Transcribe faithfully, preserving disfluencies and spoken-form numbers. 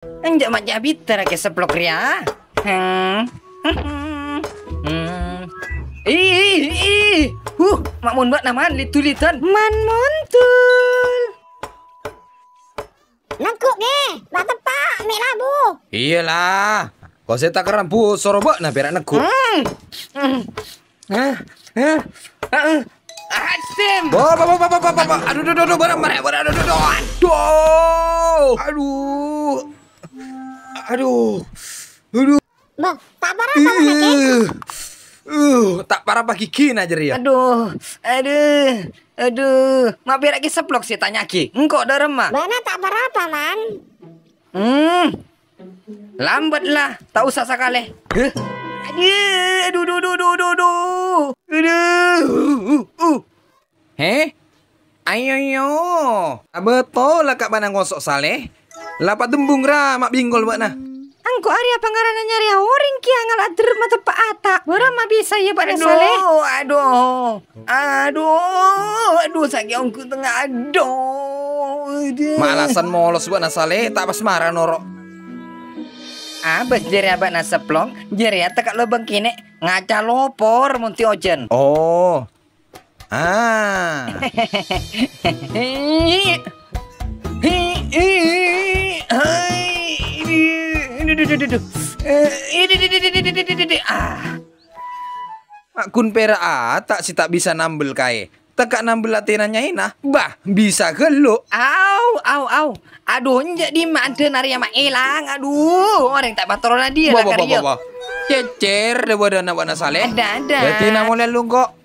Enjâ' ma' jâ' abitara kè seplok rèya. Hmm. Hmm. Ih, ih, ih. Huh, ma' mon bâ'na man lèt-dulèdan. Man montul. Neggu', Kè. Bâ' teppa', mè' labu. Iyâ la. Ko' sè ta' karambu, soro bâ'na pèra' neggu'. Hmm. Hmm. Hah? Hah? Hah? Asim! Bo, bo, bo. Aduh, duh, duh, duh, barang, barang, barang, aduh, duh, duh, aduh. Aduh. Aduh. Aduh. Bo, ta' para apa, Kè? Ih. Uh, ta' para apa gigina jârèya? Aduh, aduh, aduh. Ma' pèra' kè seplok sè tanya'aghi. Engko' dâ' remma. Bâ'na ta' para apa, Man? Hmm. Lambât la, ta' osa sakalè. Hah? Aduh, aduh, duh, duh, duh, duh. Aduh. Uh, uh, uh. Hè? Ayo, yo. Abâtola ka' bâ'na ngoso' Saleh. La padembung ra ma' bingkol bâ'na. Engko' arèya pangaranna nyarè orèng kèya ngala' dâremma teppa' ata'. Bârâmma bisa, yâ, bâ'na Saleh? Aduh, aduh. Aduh, aduh, sakè' ongghu tengnga, aduh, aduh. Ma' alasan molos bâ'na Saleh, ta' pas mara noro'. Abâs jârèya bâ'na seplok, jârèya tekka' lobâng kènè', ngaca lopor mon tè ojhân. Oh. Ah. Ah. Ma' ghun pèra' ata' sè ta' bisa nambel kaè. Tekka' nambel atèna Nyai Nah. Bah, bisa ghâllu. Au, au, au. Aduh, enjâ' dimma adâna rèya ma' èlang. Aduh, orèng ta' patoronna diyâ la karèya. Cècèr dâ-bâdâna bâ'na Saleh. Adâ, adâ. Berarti na' molè lu, engko'.